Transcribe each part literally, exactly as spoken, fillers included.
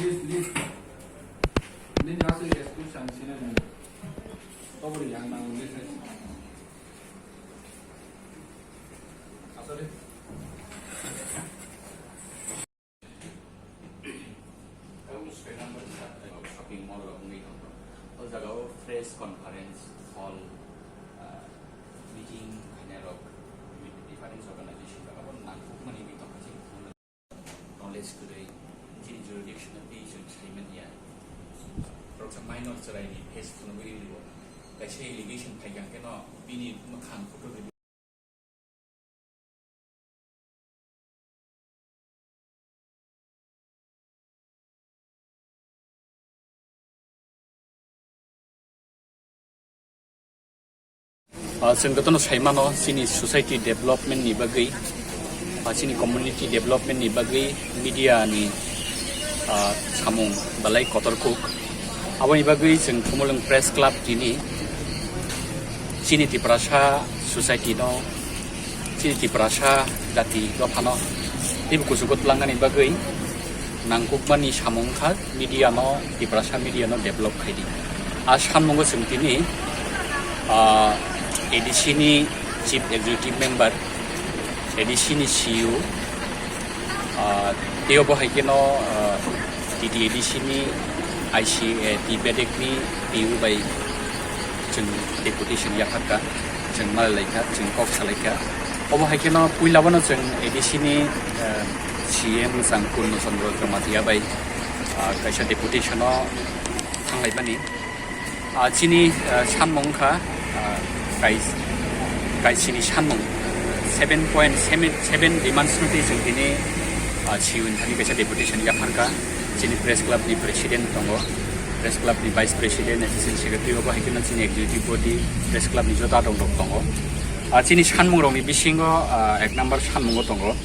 Please, please. Nini aswk excuse ang sinai nai. Tobori yang nang nini sai. Aswk de. Shopping mall rok wngwi tongkha. O jaga o press conference hall, ah, meeting khainai rok, different organization rok abo nangkukmani wngwi tongkha chini. Knowledge kwrwi, chini jurisdiction o twi chwng saimanya. Boroksa minor chwraini face phunugwi ringo. Kaisa allegation phaikha hwnkhe no bini mwkhang photo rwdi. Ah, chwng jotono sai mano, chini society development ni bagwi, ah, chini community development ni bagwi media ni, ah, samung belai kotor kuk. Aboni bagwi chwng Khumulwng Press Club tini chini Tiprasa society no, chini Tiprasa jati dophano teibo kuchugo twlangnani bagwi nangkukmani samung wngkha. Media no, Tiprasa media no develop khai di. A samung o chwng tini, ah, A D C ni Chief Executive Member, A D C ni C E O, ah, tei obo hai kheno, ah, T T A D C ni I C A T Bedek ni P U bai chwng deputation yapharkha, chwng malai laikha, chwng kok salaikha. Obo hai kheno puila bono chwng A D C ni, eh, C M chwng Purno Chandra Jamatia bai, ah, kaisa deputation o thanglaimani. Ah, chini, ah, sanmung wngkha, ah, kais-, kaisini sanmung seven point seven, seven demands no twi chwng tini, ah, C M thani kaisa deputation yapharkha. Chini press club ni president tongo, press club ni vice president, assistant secretary, obo hai kheno chini executive body, press club ni joto adong rok tongo. Ah, chini sanmung rok ni bisingo, ah, ek number sanmung o tongo,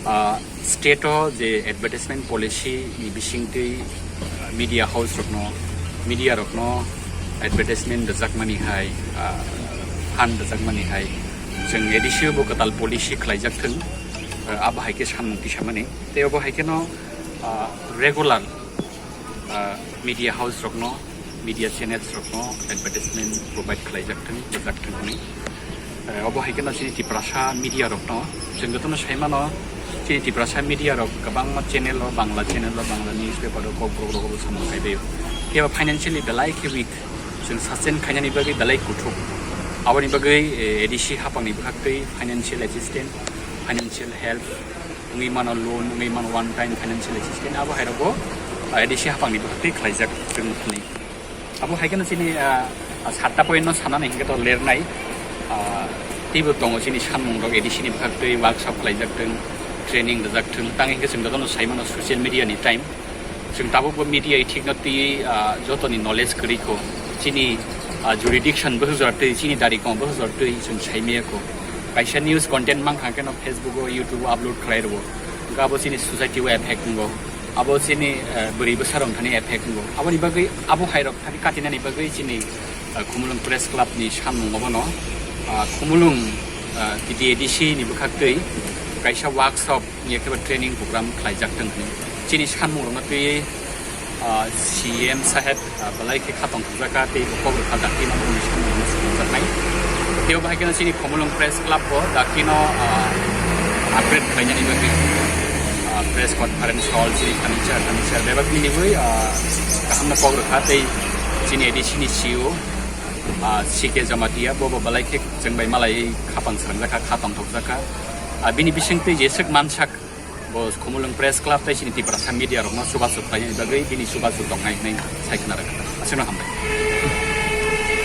ah, state o je advertisement policy ni bisingtwi, ah, media house rok no, media rok no advertisement rwjakmani hai, ah, fund rwjakmani hai, chwng A D C o bo kwtal policy khlaijak thwng, ah, abo hai khe sanmung tisamani. Tei obo hai kheno, ah, regular, ah, media house rokno, media channels rokno advertisement provide khlaijak thwng, rwjak thwng hwnwi. Eh, obo hai kheno chini Tiprasa media rokno, chwng jotono sai mano, chini Tiprasa media rok kwbangma channel o, Bangla channel o, Bangla newspaper o, Kokborok rogo bo samung khai baio. Phiya ba financially belai khe weak, chwng sustain khainani bagwi belai kuthuk. Aboni bagwi, eh, A D C haphangni bwkhaktwi financial assistance, financial help, wngwi mano loan, wngwi mano one time financial assistance, abo hai rokbo, ah, A D C haphangni bwkhaktwi khlaijak chwng hwnwi. Abo hai kheno chini, ah, ah, satta point no sanani hinkhe to lernai, ah, teibo tongo chini sanmung rok A D C ni bwkhaktwi workshop khlaijak thwng, training rwjak thwng, tang hinkhe chwng jotono sai mano social media ni time. Chwng tabukbo media ethik no twiwi, ah, jotoni knowledge kwrwi kho. Chini, ah, jurisdiction bo hwjak twi, chini dari kong bo hwjak twi chwng sai maya kho. Kaisa news content mankha khe no Facebook o, YouTube o upload khlai rwo. Hwnkhe abo chini society o effect wngo. Abo chini, eh, bwrwi bwsa rok thani effect wngo. Aboni bagwi abo hai rok thani katinani bagwi chini, eh, Khumulwng Press Club ni samung obono, ah, Khumulwng, ah, T T A D C ni bwkhaktwi kaisa workshop ni ekheba training program khlaijak thwng hwnwi. Chini samung rokno twiwi, ah, C M saheb, ah, belai khe khatong thokjak kha tei bo kok rwkha dakti no boni samung rokno swrwngjaknai. Tei bo hai kheno chini Khumulwng Press Club bo dakti no, ah, upgrade khlainani bagwi, ah, press conference hall chini furniture, furniture bebak nini wi, ah, kaham no kok rwkha tei chini A D C ni C E O, ah, C K Jamatia bo bo belai khe chwng bai malai khapang swrwngjak kha, khatong thokjak kha. Ah, bini bisingtwi jeswk mansak, bo Khumulwng Press Club tei chini Tiprasa media rokno chubachu khlainani bagwi bini chubachu tongnai hwnwi sai khna rwkha. Aswkno hambai.